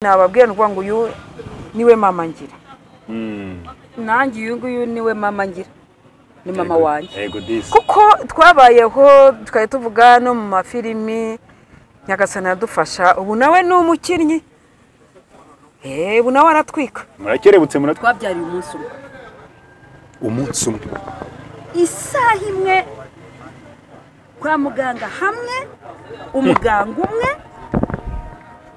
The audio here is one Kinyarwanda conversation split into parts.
Nababwira ni ukuvuga ngo uyu niwe mama ngira. Nanjye uyu nguyu niwe mama ngira, ni mama wanjye. Yego disi. Kuko twabayeho twari tuvuga no mu mafilimi, Nyagasani aradufasha, ubu nawe ni umukinnyi, ubu nawe aratwika. Murakerebutse muratwika. Twabyariye umunsi umwe. Umunsi umwe. Isaha imwe kwa muganga hamwe, umuganga umwe,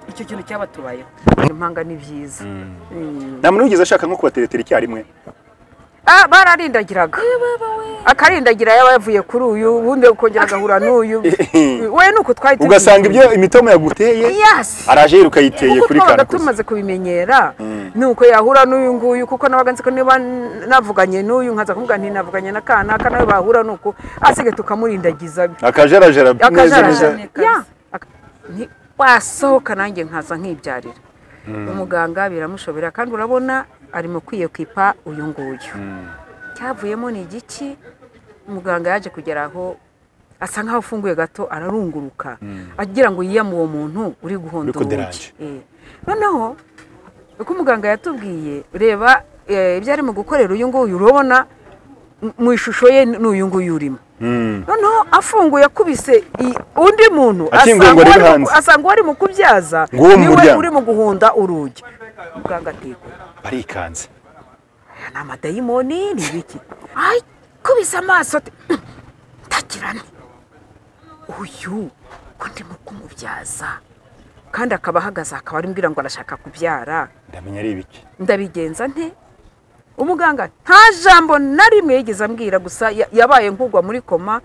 icyo kintu cyabatubayeho. Impanga ni byiza. Nta muntu wigeze ashaka nko kubateretera icyarimwe. Bararindagiraga. Akarindagira yaba yavuye kuri uyu, ubundi ukongera agahura n'uyu. We nuko twari ugasanga ibyo imitomo yaguteye. Yes. Araje yiruka yiteye kuri kana. Kuko tumaze kubimenyera nuko yahura n'uyu nguyu, kuko nabaga nzi ko niba navuganye n'uyu nkaza kuvuga nti navuganye na kana nawe bahura nuko asige tukamurindagiza. Akajarajara neza neza. Wasohoka nanjye nkaza nkibyarira. Umuganga biramushobera kandi urabona arimo kwiyekipa uyu nguyu. Cyavuyemo ni igiki? Umuganga yaje kugera aho asa nkaho afunguye gato ararunguruka agira ngo yiyame uwo muntu uri guhonda urugi. Noneho uko umuganga yatubwiye, reba ibyo arimo gukorera uyu nguyu, urabona mu ishusho ye n'uyu nguyu urimo. Noneho afunguye akubise undi muntu asanga wari mu kubyaza niwe uri mu guhonda urugi. Muganga atekwa barikanze, ni amadayimoni ni ibiki? Ay, kubise amaso ntakirane uyu ko ndimo kumubyaza kandi akaba ahagaze akaba arimbwira ngo arashaka kubyara, ndamenya ari ibiki, ndabigenza nte? Umuganga nta jambo na rimwe yigeze ambwira, gusa yabaye nkugwa muri koma,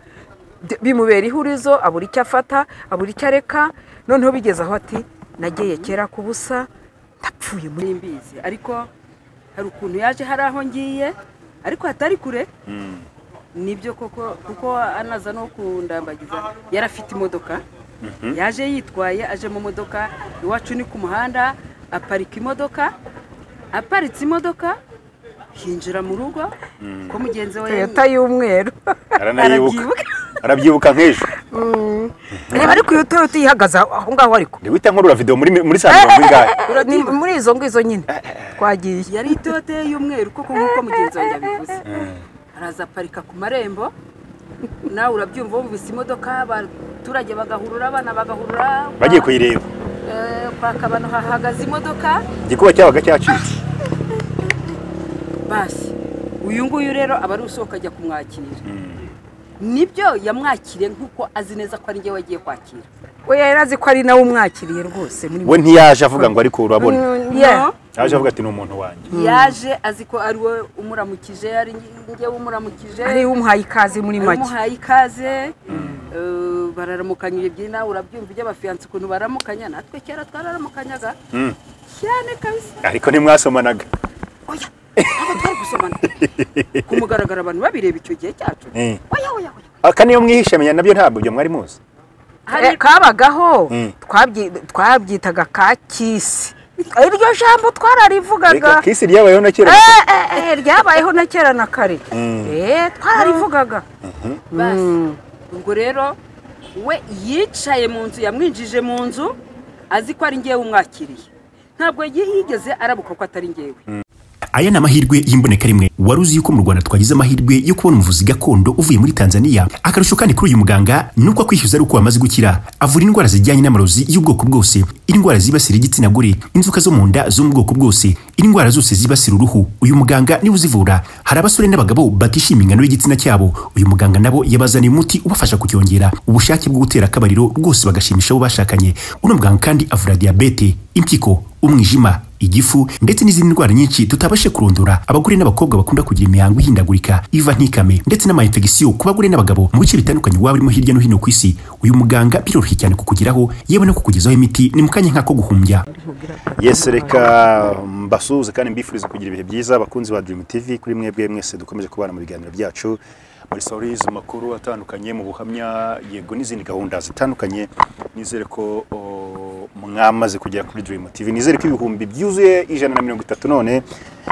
bimubera ihurizo, abura icyo afata, abura icyo areka. Noneho bigeze aho ati nageye kera kubusa ndapfuye muri mbizi. Ariko hari ukuntu yaje hari aho ngiye ariko hatari kure. Nibyo koko, kuko anaza no kundambagiza yarafite imodoka, yaje yitwaye aje mu modoka iwacu ni ku muhanda, aparika imodoka, aparitse imodoka hinjira mu rugo ko mugenzi we Toyota y'umweru. Aranayibuka, arabyibuka nk'ejo. Reba ariko iyo Toyota ihagaze aho ngaho, ariko ndibita nkurura video muri saa mirongo ingahe muri izo ngizo nyine twagiye. Yari Toyota y'umweru koko nk'uko mugenzi wanjye abivuze. Araza aparika ku marembo, nawe urabyumva wumvise imodoka, abaturage bagahurura, abana bagahurura bagiye kuyireba. Kwa Kabano hahagaze imodoka, igikuba cyabaga cyacitse. Basi uyu nguyu rero aba ari usohoka ajya kumwakira. Nibyo yamwakiriye nk'uko azi neza ko ari njye wagiye kwakira. We yari azi ko ari nawe umwakiriye rwose. We ntiyaje avuga ngo ariko urabona. Yaje avuga ati ni umuntu wanjye. Yaje azi ko ari we umuramukije, ari njye umuramukije, ari umuhaye ikaze muri make. Umuhaye ikaze, bararamukanya ibyo nawe urabyumva iby'abafiyanse ukuntu baramukanya, natwe kera twararamukanyaga cyane kabisa. Ariko ntimwasomanaga. Oya, ntabwo twari gusomana ku mugaragaro abantu babireba icyo gihe cyacu. Oya oya oya. Aka niyo mwihishe menya nabyo ntabwo ibyo mwari muzi. Kabagaho twabyitaga ka kisi. Iryo jambo twararivugaga. Kisi ryabayeho na kera. Ryabayeho na kera na kare. Twararivugaga. Basi ubwo rero we yicaye mu nzu, yamwinjije mu nzu azi ko ari ngewe umwakiriye. Ntabwo yigeze arabuka ko atari ngewe. Aya ni amahirwe y'imboneka rimwe. Wari uzi yuko mu Rwanda twagize amahirwe yo kubona umuvuzi gakondo uvuye muri Tanzania? Akarusho kandi kuri uyu muganga nuko akwishyuza ari uko wamaze gukira. Avura indwara zijyanye n'amarozi y'ubwoko bwose, indwara zibasira igitsina gore, inzoka zo mu nda zo mu bwoko bwose, indwara zose zibasira uruhu. Uyu muganga niwe uzivura. Hari abasore n'abagabo batishimiye ingano y'igitsina cyabo, uyu muganga nabo yabazaniye umuti ubafasha kucyongera ubushake bwo gutera akabariro rwose bagashimisha abo bashakanye. Uno muganga kandi avura diyabete, impyiko, umwijima, igifu ndetse n'izindi ndwara nyinshi tutabashe kurondora. Abagore n'abakobwa bakunda kugira imihango ihindagurika iva ntikame ndetse n'ama-infection ku bagore n'abagabo mu bice bitandukanye waba urimo hirya no hino ku isi, uyu muganga biroroshye cyane kukugeraho yewe no kukugezaho imiti ni mu kanya nk'ako guhumbya. Yes, reka mbasuhuze kandi mbifurize kugira ibihe byiza abakunzi ba Dream TV, kuri mwebwe mwese dukomeje kubana mu biganiro byacu muri stories, makuru atandukanye, mu buhamya, yego n'izindi gahunda zitandukanye. Nizere ko mwamaze kugera kuri Dream TV. Nizere ko ibihumbi byuzuye 130 none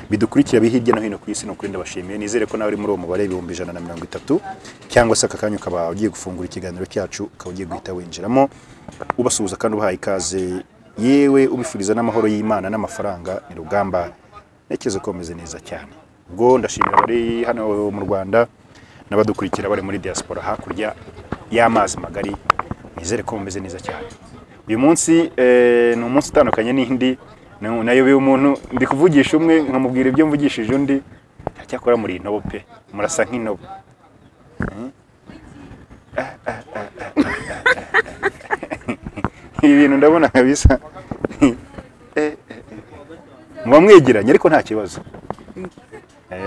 bidukurikira hirya no hino ku isi, no kuri ndabashimiye. Nizere ko nawe uri muri uwo mubare 130 cyangwa se aka kanya ukaba ugiye gufungura ikiganiro cyacu ukaba ugiye guhita winjiramo. Ubasuhuza kandi ubahaye ikaze Yewe ubifuriza n'amahoro y'Imana n'amafaranga ni Rugamba. Ntekereza ko meze neza cyane. Ubwo ndashimira abari hano mu Rwanda n'abadukurikira bari muri diaspora hakurya y'amazi magari, nizere ko mumeze neza cyane. Uyu munsi ni umunsi utandukanye n'indi, nayo umuntu ndi kuvugisha umwe nkamubwira ibyo mvugishije undi. Cyakora muri intobo pe, murasa nk'intobo. Ibi bintu ndabona kabisa muba mwegeranye ariko nta kibazo.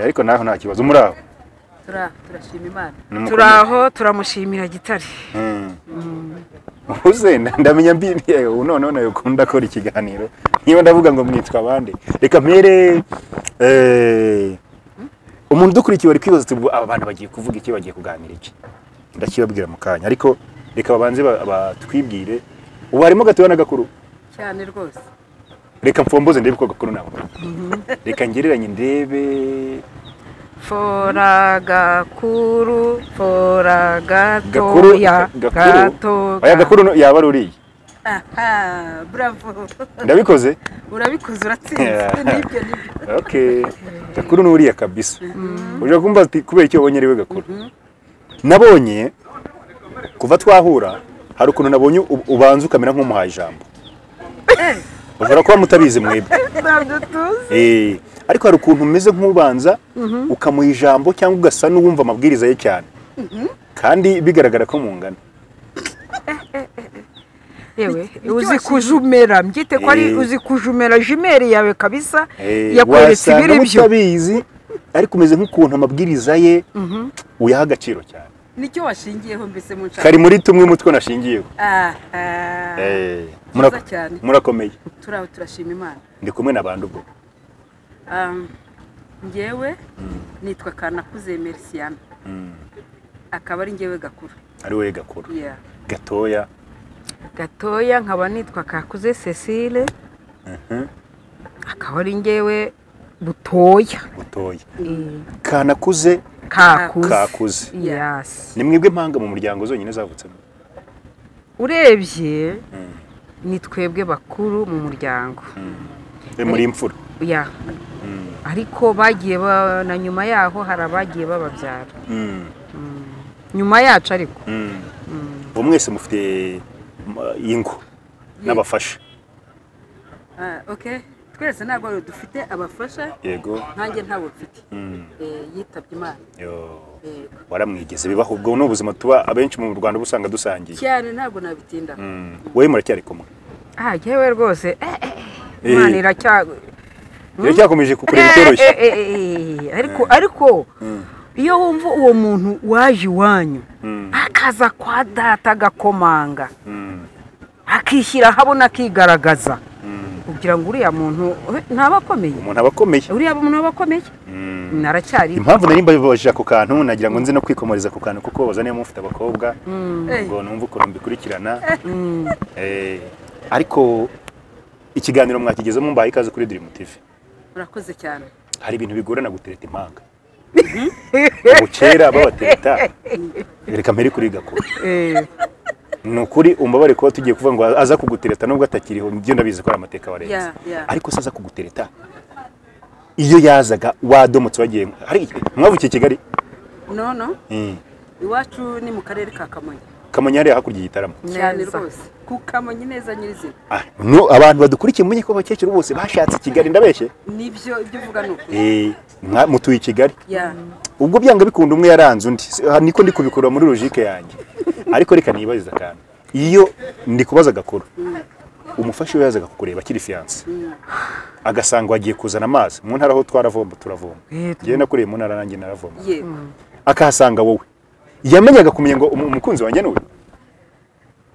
Ariko naho nta kibazo muri aho. Turashima Imana. Turaho turamushimira Gitare. Uze ndamenya mbiye none nayo kunda kora ikiganiro. Niba ndavuga ngo mwitwa abandi. Reka mpere umuntu dukurikiye bari kwibaza ati aba bantu bagiye kuvuga iki, bagiye kuganira iki. Ndakibabwira mu kanya ariko reka babanze batwibwire. Ubu harimo gatoya na gakuru cyane rwose. Reka mfomboze ndebe ko gakuru nabo. Reka ngereranye ndebe. Fora gakuru, fora gatoya, gato. Oya gakuru yaba ari. Aha, bravo. Ndabikoze? Urabikoze uratsinze. Nibyo nibyo. Okay. Gakuru nuriya kabisa. Uje kumva ati kubera icyo wabonye ari we gakuru. Nabonye kuva twahura hari ukuntu nabonye ubanza ukamera nk'umuhaye ijambo. Ushobora kuba mutabizi mwebwe. Ntabyo tuzi. Ariko hari ukuntu umeze nk'ubanza ukamuha ijambo cyangwa ugasa n'uwumva amabwiriza ye cyane. Kandi bigaragara ko mungana. Yewe uzi kujumera, mbyite ko ari uzi kujumera jumeri yawe kabisa, yakweretse ibiri byo. Mutabizi ariko umeze nk'ukuntu amabwiriza ye uyaha agaciro cyane. Nicyo washingiyeho mbese mu nshaka. Kari muri tumwe mutwe nashingiyeho. Murakomeye. Turaho turashima Imana. Ndi kumwe n'abandi ubwo. Ngewe nitwa Kanakuze Merciana. Akaba ari ngewe gakuru. Ari we gakuru. Gatoya. Gatoya nkaba nitwa Kakuze Cecile. Akaba ari ngewe butoya. Butoya. Kanakuze Kakuze. Yes. Ni mwebwe mpanga mu muryango zonyine zavutsemo. Urebye ni twebwe bakuru mu muryango. Muri imfura. Ya. Ariko bagiye na nyuma yaho hari abagiye bababyara. Nyuma yacu ariko. Bo mwese mufite ingo n'abafasha. Okay. Twese ntabwo dufite abafasha. Yego. Nkanjye ntabo mfite. Yitabye Imana. Yo. Waramwigeze bibaho ubwo n'ubuzima tuba abenshi mu Rwanda busanga dusangiye. Cyane ntabwo nabitinda. Wowe muracyari kumwe? Yewe rwose. Imana iracyakomeje kukureba itoroshye. Ariko iyo wumva uwo muntu waje iwanyu akaza kwa data agakomanga akishyira habona akigaragaza, kugira ngo uriya muntu ntaba akomeye. Umuntu aba akomeye. Uriya muntu aba akomeye. Naracyari. Impamvu nari mbabajije ako kantu nagira ngo nze no kwikomoreza ku kantu kuko baza niyo mufite abakobwa ngo numve ukuntu mbikurikirana. Ariko ikiganiro mwakigezemo mbaye ikaze kuri Dream TV. Murakoze cyane. Hari ibintu bigorana gutereta impanga. Ubu kera babatereta. Reka mpere kuri gakuru. Nukuri umbabare kuba tugiye kuvuga ngo aza kugutereta nubwo atakiriho byo ndabizi ko ari amateka warenze. Ariko se aza kugutereta iyo yazaga wadomotse wagiye hari mwavukiye Kigali? No no. Iwacu ni mu karere ka Kamonyi. Kamonyi hari hakurya y'igitaramo. Cyane rwose. Ku Kamonyi neza nyirizina. No abantu badukurikiye mumenye ko abakecuru bose bashatse Kigali ndabeshye. Nibyo ibyo uvuga nuko. Mutuye Kigali. Ubwo byanga bikunda umwe yaranze undi. Niko ndi kubikura muri logique yanjye. Ariko reka nibariza akantu. Iyo ndi kubaza gakuru umufasha we yazaga kukureba akiri fiancé agasanga wagiye kuzana amazi mu ntara aho twaravomba turavoma. Ngiye nakuriye mu ntara nanjye naravoma. Akahasanga wowe yamenyaga kumenya ngo umukunzi wanjye ni uyu.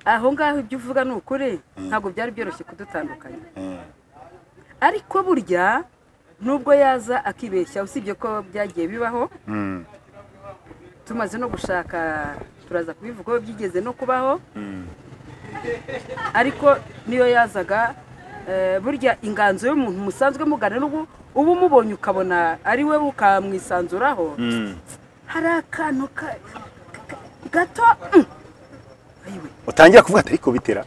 Aho ngaho ibyo uvuga ni ukuri ntabwo byari byoroshye kudutandukanya. Ariko burya nubwo yaza akibeshya usibye ko byagiye bibaho tumaze no gushaka turaza kubivuga byigeze no kubaho. Ariko niyo yazaga burya inganzo y'umuntu musanzwe mugana n'ubu ubu mubonye ukabona ari we ukamwisanzuraho hari akantu gato utangira kuvuga ariko bitera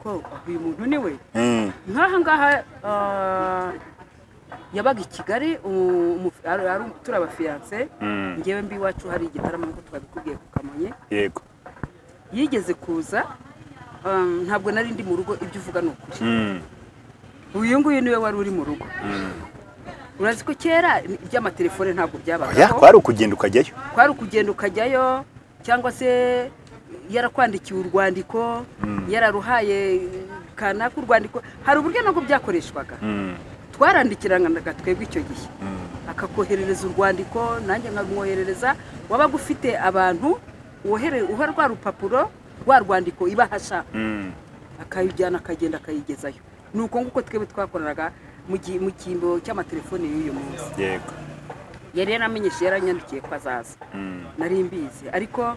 Ariko uyu muntu ni we nk'aha ngaha yabaga i Kigali, turi abafiyanse, ngewe mbi iwacu hari igitaramo nk'uko twabikubwiye ku Kamonyi. Yego. Yigeze kuza, ntabwo nari ndi mu rugo, ibyo uvuga ni ukuri. Uyu nguyu niwe wari uri mu rugo. Urazi ko kera iby'amatelefone ntabwo byabagaho. Kwari ukugenda ukajyayo. Kwari ukugenda ukajyayo, cyangwa se yarakwandikiye urwandiko, yararuhaye kanaka urwandiko. Hari uburyo nabwo byakoreshwaga. Twarandikiranaga twebwe icyo gihe. Akakoherereza urwandiko, nanjye nkamwoherereza. Wabaga ufite abantu uha rwa rupapuro rwa rwandiko ibahasha, akayijyana akagenda akayigezayo. Nuko nguko twebwe twakoranaga mu cyimbo cy'amatelefone y'uyu munsi. Yego. Yari yaramenyeshe, yaranyandikiye ko azaza. Nari mbizi, ariko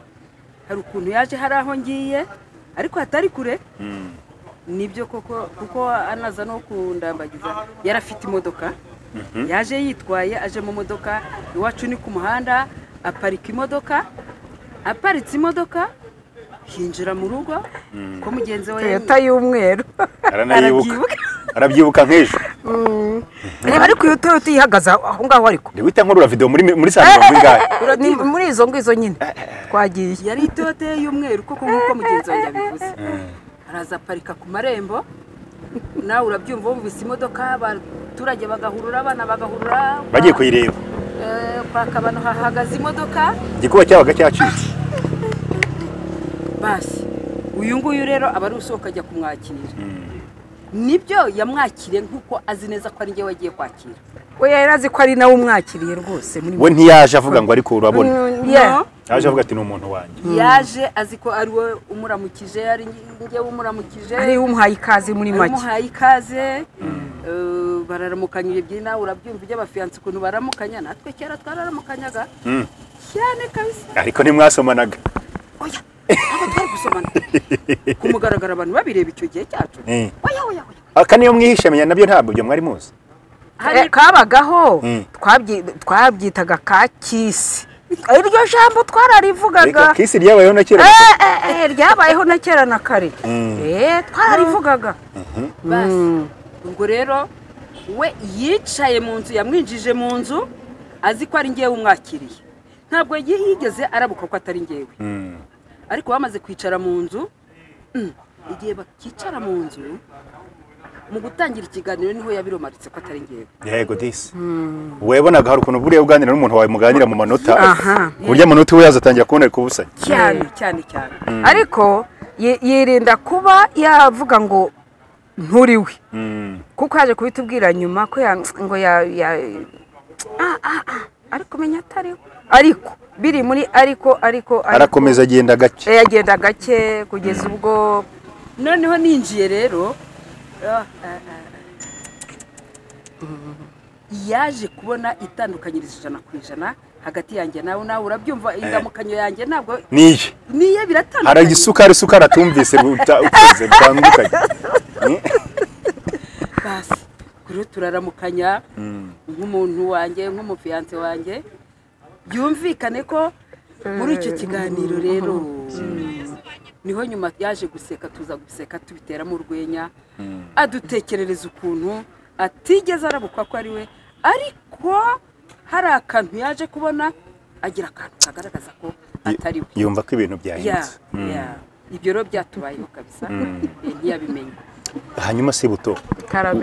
hari ukuntu yaje hari aho ngiye, ariko hatari kure. Nibyo koko, kuko anaza no kundambagiza yarafite imodoka. Yaje yitwaye, aje mu modoka, iwacu ni ku muhanda, aparika imodoka. Aparitse imodoka hinjira mu rugo ko mugenzi we Toyota y'umweru. Aranayibuka. Arabyibuka nk'ejo. Reba ariko iyo Toyota ihagaze aho ngaho ariko. Ndibita nkurura video muri saa mirongo ingahe? Muri izo ngizo nyine twagiye. Yari Toyota y'umweru koko nk'uko mugenzi wanjye abivuze. Araza aparika ku marembo, nawe urabyumva wumvise imodoka, abaturage bagahurura, abana bagahurura bagiye kuyireba. Kwa Kabano hahagaze imodoka, igikuba cyabaga cyacitse. Basi uyu nguyu rero aba ari usohoka ajya kumwakira. Nibyo yamwakiriye nk'uko azi neza ko ari njye wagiye kwakira. We yari azi ko ari nawe umwakiriye rwose. We ntiyaje avuga ngo ariko urabona. Yaje avuga ati ni umuntu wanjye. Yaje azi ko ari we umuramukije, ari njye umuramukije, ari umuhaye ikaze muri make. Umuhaye ikaze, bararamukanya ibyo nawe urabyumva iby'abafiyanse ukuntu baramukanya, natwe kera twararamukanyaga cyane kabisa. Ariko ntimwasomanaga. Oya, ntabwo twari gusomana ku mugaragaro, abantu babireba icyo gihe cyacu. Oya oya oya. Aka niyo mwihishe menya nabyo ntabwo byo mwari muzi. Kabagaho twabyitaga ka kisi. Iryo jambo twararivugaga. Kisi ryabayeho na kera. Ryabayeho na kera na kare. Twararivugaga. Basi ubwo rero we yicaye mu nzu, yamwinjije mu nzu azi ko ari ngewe umwakiriye. Ntabwo yigeze arabuka ko atari ngewe. Ariko bamaze kwicara mu nzu, igihe bakicara mu nzu mu gutangira ikiganiro niho yabiromaritse ko atari ngewe. Yego disi. Webonaga hari ukuntu buriya uganira n'umuntu wawe muganira mu manota, burya amanota we yazatangira kubona kubusanya. Cyane cyane cyane. Ariko yirinda kuba yavuga ngo nturiwe. Kuko yaje kubitubwira nyuma ko ngo ya ariko menya atari. Ariko biri muri ariko arakomeza agenda gake. Agenda gake kugeza ubwo noneho ninjiye rero. Yaje kubona itandukanyirizo 100% hagati yanjye nawe. Nawe urabyumva indamukanyo yanjye ntabwo niye niye biratandukanye. Hari isukari isukari atumvise ukoze bitandukanye. Basi kuri turaramukanya nk'umuntu wanjye, nk'umufiyanse wanjye. Byumvikane ko muri icyo kiganiro rero niho nyuma yaje guseka, tuza guseka tubiteramo urwenya, adutekerereza ukuntu atigeze arabukwa ko ari we, ariko hari akantu yaje kubona agira akantu kagaragaza ko atari we. Yumva ko ibintu byahindutse. Ibyo rero byatubayeho kabisa, ntiyabimenye. Hanyuma se buto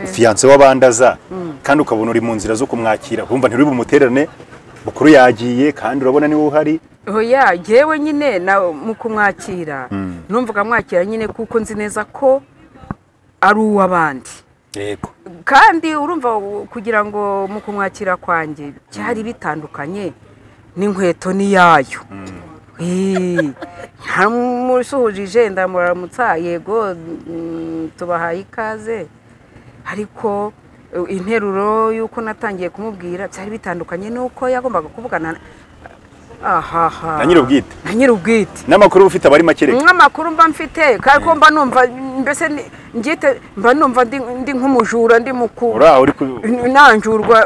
fiyanse w'abandaza kandi ukabona uri mu nzira zo kumwakira, wumva ntiri bumutererane, bukuru yagiye kandi urabona niwe uhari. Oya, jewe nyine na mu kumwakira numvaga mwakira nyine kuko nzi neza ko ari uw'abandi. Yego. Kandi urumva kugira ngo mu kumwakira kwanjye cyari bitandukanye n'inkweto ni yayo. Ntamusuhujije ndamuramutsa, yego tubahaye ikaze, ariko interuro yuko natangiye kumubwira byari bitandukanye nuko yagombaga kuvugana ahaha na nyirubwite. Na nyirubwite. N'amakuru ufite abari makereka. N'amakuru mba mfite kandi mba numva mbese ngite mba numva ndi nk'umujura ndi muku. Ura uri nanjurwa.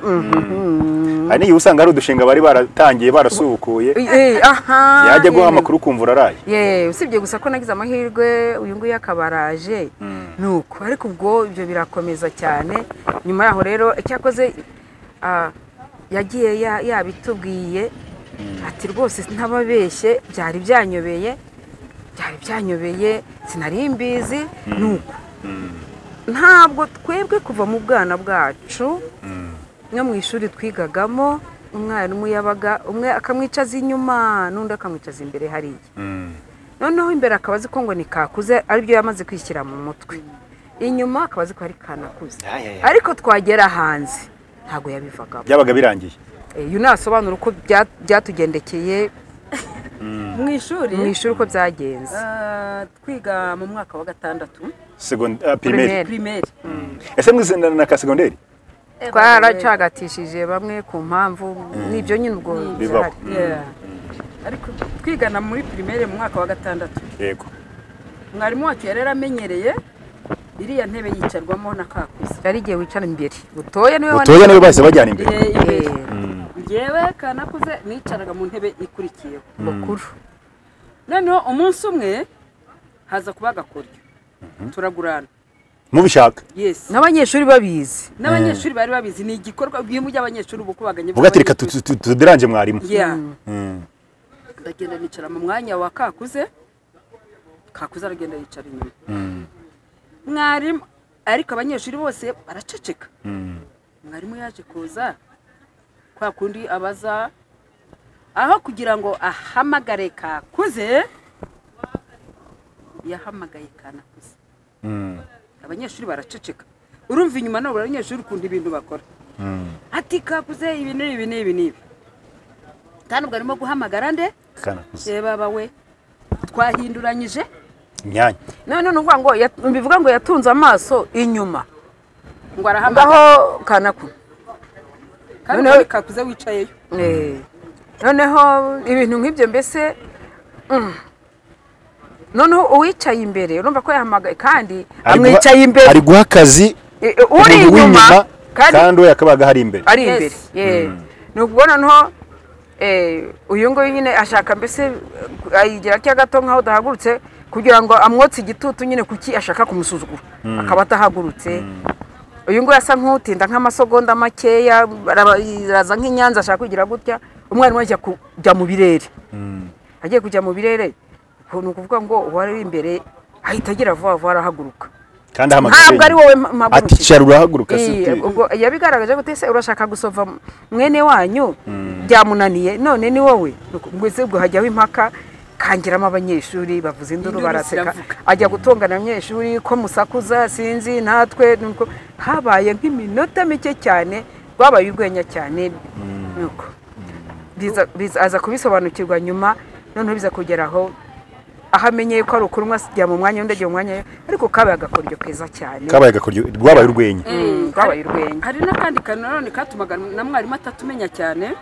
Hari n'igihe usanga ari udushinga bari baratangiye barasubukuye. Aha. Yajya guha amakuru kumvura araye. Ye, usibye gusa ko nagize amahirwe uyu nguyu akabaraje. Nuko ariko ubwo ibyo birakomeza cyane. Nyuma yaho rero icyakoze yagiye yabitubwiye ati rwose ntababeshye byari byanyobeye sinari mbizi. Nuko ntabwo twebwe kuva mu bwana bwacu no mu ishuri twigagamo, umwarimu yabaga umwe akamwicaza inyuma n'undi akamwicaza imbere hariya. Noneho imbere akaba azi ko ngo ni Kakuze, aribyo yamaze kwishyira mu mutwe, inyuma akaba azi ko ari Kanakuze. Ariko twagera hanze ntabwo yabivagamo, byabaga birangiye. Uyu nasobanura uko byatugendekeye mu ishuri, mu ishuri uko byagenze. Twiga mu mwaka wa 6 primaire. Ese mwize na ka segonderi? Twaracagatishije bamwe ku mpamvu n'ibyo nyine ubwo bibaho. Ariko twigana muri primaire mu mwaka wa 6. Yego. Mwarimu wacu yari yaramenyereye iriya ntebe yicarwamo na Kakuze. Yari igiye wicara imbere. Butoya niwe bahise bajyana imbere. Njyewe Kanakuze nicaraga mu ntebe ikurikiyeho mukuru. Noneho umunsi umwe haza kuba agakoryo. Turagurana. Mubishaka? Yes. N'abanyeshuri babizi. N'abanyeshuri bari babizi, ni igikorwa bimwe by'abanyeshuri ubukubaganye. Vuga ati reka tuderanje mwarimu. Ndagenda nicara mu mwanya wa Kakuze. Kakuze aragenda yicara inyuma. Mwarimu ariko abanyeshuri bose baraceceka. Mwarimu yaje kuza kwa kundi abaza, aho kugira ngo ahamagare Kakuze yahamagaye Kanakuze. Abanyeshuri baraceceka. Urumva inyuma nabo abanyeshuri ukunda ibintu bakora. Ati Kakuze ibi n'ibi n'ibi n'ibi. Kandi ubwo arimo guhamagara nde? Kanakuze. Baba we twahinduranyije imyanya. None nuvuga ngo bivuga ngo yatunze amaso inyuma ngo arahamagara aho Kanakuze. Kandi Kakuze wicayeyo. Noneho ibintu nk'ibyo mbese. Noneho uwicaye imbere urumva ko yahamagaye kandi amwicaye imbere, ari guha akazi uri inyuma kandi we yakabaga hari imbere. Ari imbere. Ni ukubona noneho uyu nguyu nyine ashaka mbese ayigira atya gato nkaho udahagurutse kugira ngo amwotse igitutu nyine, kuki ashaka kumusuzugura akaba atahagurutse. Uyu nguyu asa nk'utinda nk'amasegonda makeya, araza nk'inyanza ashaka kugira gutya, umwarimu ajya kujya mu birere. Agiye kujya mu birere ni ukuvuga ngo uwari imbere ahita agira vuba vuba arahaguruka. Kandi ahamagaye ntabwo ari wowe mpagurukije. Ati cyara urahaguruka se. Ubwo yabigaragaje gute se urashaka gusova mwene wanyu byamunaniye none ni wowe. Mbese ubwo hajyaho impaka kangiramo abanyeshuri bavuza induru baraseka, ajya gutongana abanyeshuri ko musakuza sinzi natwe. Nuko habaye nk'iminota mike cyane, rwabaye urwenya cyane. Nuko aza kubisobanukirwa nyuma, noneho biza kugera aho amenye ko ari ukurumwa ajya mu mwanya undi ajya mu mwanya, ariko kabaye agakoryo keza cyane. Kabaye agakoryo, rwabaye urwenya. Rwabaye urwenya. Hari n'akandi kantu nanone katumaga na mwarimu atatumenya cyane.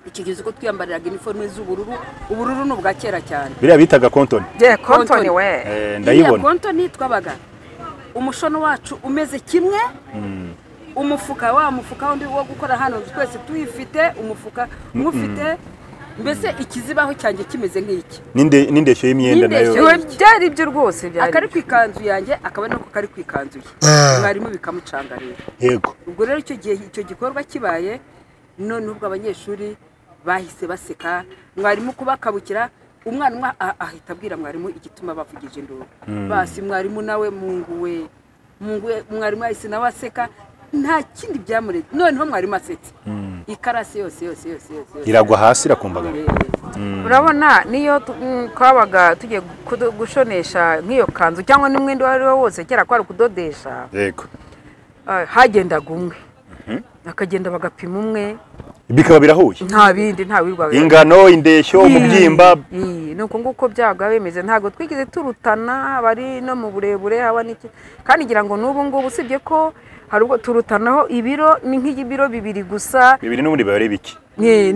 Iki gihe uko twiyambariraga iniforme z'ubururu, ubururu ni ubwa kera cyane. Biriya bitaga kontoni. Yeah, kontoni we. Ndayibona. Kontoni twabaga umushono wacu umeze kimwe. Umufuka wa mufuka undi wo gukora hano twese tuyifite, umufuka mufite mbese ikizibaho cyanjye kimeze nk'iki. N'indeshyo y'imyenda nayo. Byari ibyo rwose byari. Akari kwikanzu yanjye akaba nuko kari kwikanzu ye. Mwarimu bikamucanga rero. Yego. Ubwo rero icyo gihe icyo gikorwa kibaye, none ubwo abanyeshuri bahise baseka, mwarimu kubakabukira, umwana umwe ahita abwira mwarimu igituma bavugije induru. Basi mwarimu nawe munguwe, mwarimu ahise nawe aseka, nta kindi byamureze. Noneho mwarimu asetse. Ikarasi yose yose yose yose iragwa hasi irakumbagara. Urabona niyo twabaga tugiye gushonesha nk'iyo kanzu cyangwa n'umwenda uwo ari wo wose, kera kwari kudodesha. Yego. Hagendaga umwe akagenda bagapima umwe, bikaba birahuye, nta bindi, nta wirwaga ingano, indeshyo, umubyimba. Nuko nguko byaga bimeze, ntago twigeze turutana, bari no mu burebure haba n'iki. Kandi ngira ngo n'ubu ngubu usibye ko hari ubwo turutanaho ibiro, ni nk'ibiro 2 gusa. 2 n'ubundi biba ari biki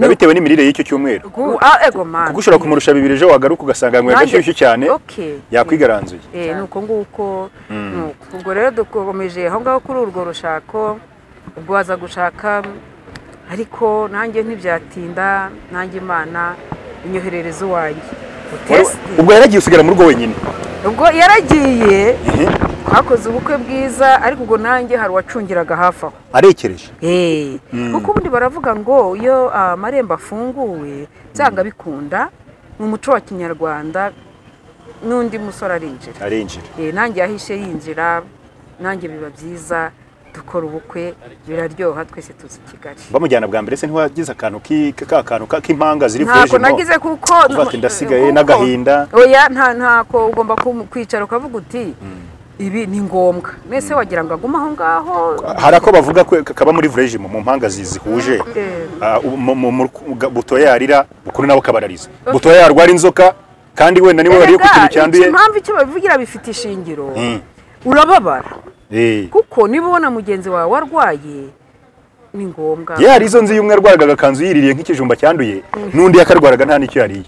bitewe n'imirire y'icyo cyumweru. Ego man, kuko ushobora kumurusha 2 ejo wagaruka ugasanga yanyweye agashyushyu cyane, yakwigaranzuye. Nuko nguko. Ubwo rero dukomeje aho ngaho kuri urwo rushako, ubwo waza gushaka, ariko nanjye ntibyatinda, nanjye Imana inyoherereza uwanjye. Ubwo yaragiye usigara mu rugo wenyine? Ubwo yaragiye Twakoze ubukwe bwiza ariko ubwo nanjye hari uwacungiraga hafi aho arekereje. Kuko ubundi baravuga ngo iyo amarembo afunguwe byanga bikunda mu muco wa Kinyarwanda n'undi musore arinjira. Nanjye yahishe yinjira, nanjye biba byiza, dukora ubukwe biraryoha, twese tuzi Kigali. Bamujyana bwa mbere se ntiwagize akantu k'akantu k'impanga ziri vierge? Ntako nagize kuko ndasigaye n'agahinda. Oya, ntako ugomba kwicara ukavuga uti ibi ni ngombwa. Mese wagira ngo agume aho ngaho. Hari ako bavuga ko kaba muri vierge mu mpanga zihuje. Butoya yarira bukuru nabo kabarariza. Butoya yarwara inzoka kandi wenda niwe wariye ku kintu cyanduye. Impamvu icyo babivugira bifite ishingiro. Urababara. Kuko niba ubona mugenzi wawe warwaye ni ngombwa. Yari izo nzi y'umwe arwaraga agakanzu yiririye nk'ikijumba cyanduye, n'undi yakarwaraga nta n'icyo yariye.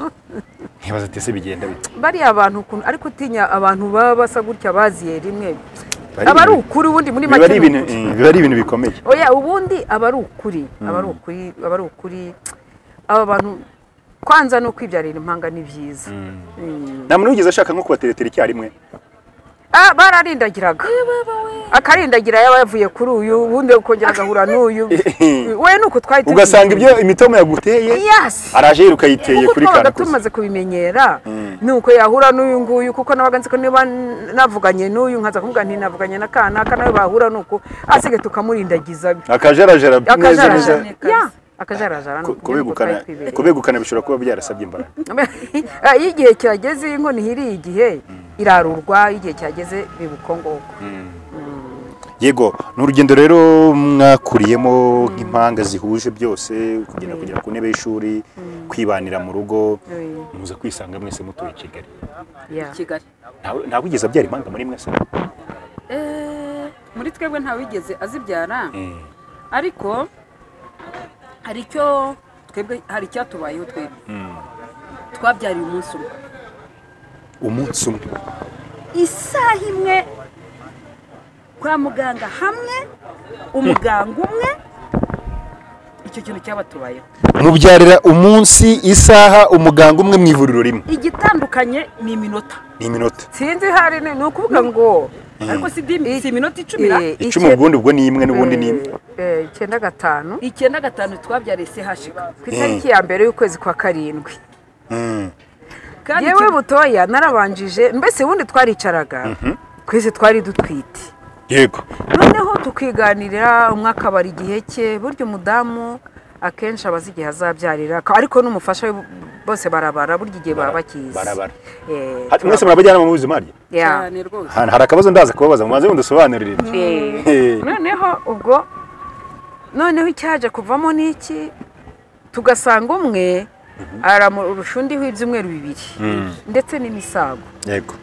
Nkibaza ati se bigenda bite? Bari abantu ukuntu ariko utinya abantu baba basa gutya baziye rimwe. Aba ari ukuri ubundi muri make. Biba ari ibintu bikomeye. Oya, ubundi aba ari ukuri, aba ari ukuri, aba ari ukuri. Aba bantu kwanza no kwibyarira impanga ni byiza. Nta muntu wigeze ashaka nko kubateretera icyarimwe. Bararindagiraga. Akarindagira yaba yavuye kuri uyu, ubundi ukongera agahura n'uyu. We nuko twahita ugasanga ibyo imitomo yaguteye. Araje yiruka yiteye kuri kana. Kuko tumaze kubimenyera nuko yahura n'uyu nguyu, kuko nabaga nzi ko niba navuganye n'uyu nkaza kuvuga nti navuganye na kana nawe bahura nuko asige tukamurindagiza. Akajarajara neza neza. Akajarajara kubegukana bishobora kuba byarasabye imbaraga. Iyo igihe cyageze inkono ihiriye igihe irarurwa, igihe cyageze bibuko ngoko. Yego, ni urugendo rero mwakuriyemo nk'impanga zihuje byose, kugenda kugera ku ntebe y'ishuri, kwibanira mu rugo, muza kwisanga mwese mutuye Kigali. Kigali. Nta wigeze abyara impanga muri mwese? Muri twebwe nta wigeze azibyara. Ariko hari icyo twebwe, hari icyatubayeho twebwe. Twabyariye umunsi umwe. Umunsi umwe. Isaha imwe kwa muganga hamwe, umuganga umwe, icyo kintu cyabatubayeho. Mubyarira umunsi, isaha, umuganga umwe mu ivuriro rimwe. Igitandukanye ni iminota. Ni iminota. Sinzi hari ni ukuvuga ngo ariko si iminota 10 10 ubundi ubwo ni imwe n'ubundi ni imwe. 95. 95 twabyariye CHK ku itariki ya mbere y'ukwezi kwa 7. Yewe Butoya narabanjije, mbese ubundi twaricaraga twese twari dutwite. Yego. Noneho tukiganirira umwe akabara igihe cye, burya umudamu akenshi abazi igihe azabyarira, ariko n'umufasha bose barabara burya igihe baba bakizi. Barabara. Mwese murabajyana mu buzima rye? Cyane rwose. Hari akabazo ndaza kubabaza mubanze mundusobanurire. Noneho ubwo noneho icyaje kuvamo niki, tugasanga umwe aramurusha undi w'ibyumweru 2 ndetse n'imisago. Yego.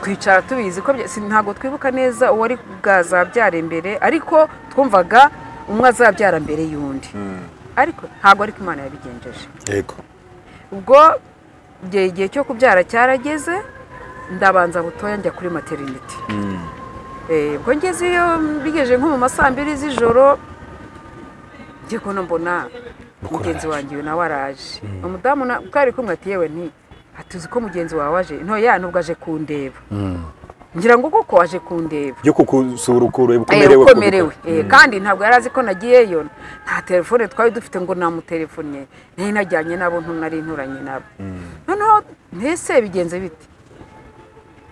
Twicara tubizi ko ntago twibuka neza uwari bwazabyara imbere, ariko twumvaga umwe azabyara mbere y'undi. Ariko ntago ariko Imana yabigenjeje. Yego. Ubwo igihe cyo kubyara cyarageze, ndabanza Butoya njya kuri maternity. Ubwo ngeze iyo bigeje nko mu masaa 2 z'ijoro, ngiye kubona mbona mugenzi wanjye nawe araje. Umudamu twari kumwe ati yewe nti atuzi ko mugenzi wawe aje, ntoya nubwo aje kundeba. Ngira ngo koko aje kundeba. Yo kukusura ukomerewe. Kandi ntabwo yarazi ko nagiyeyo, nta telefone twari dufite ngo namutelefone, nari najyanye nabo nari nturanye nabo. Noneho ntese bigenze bite?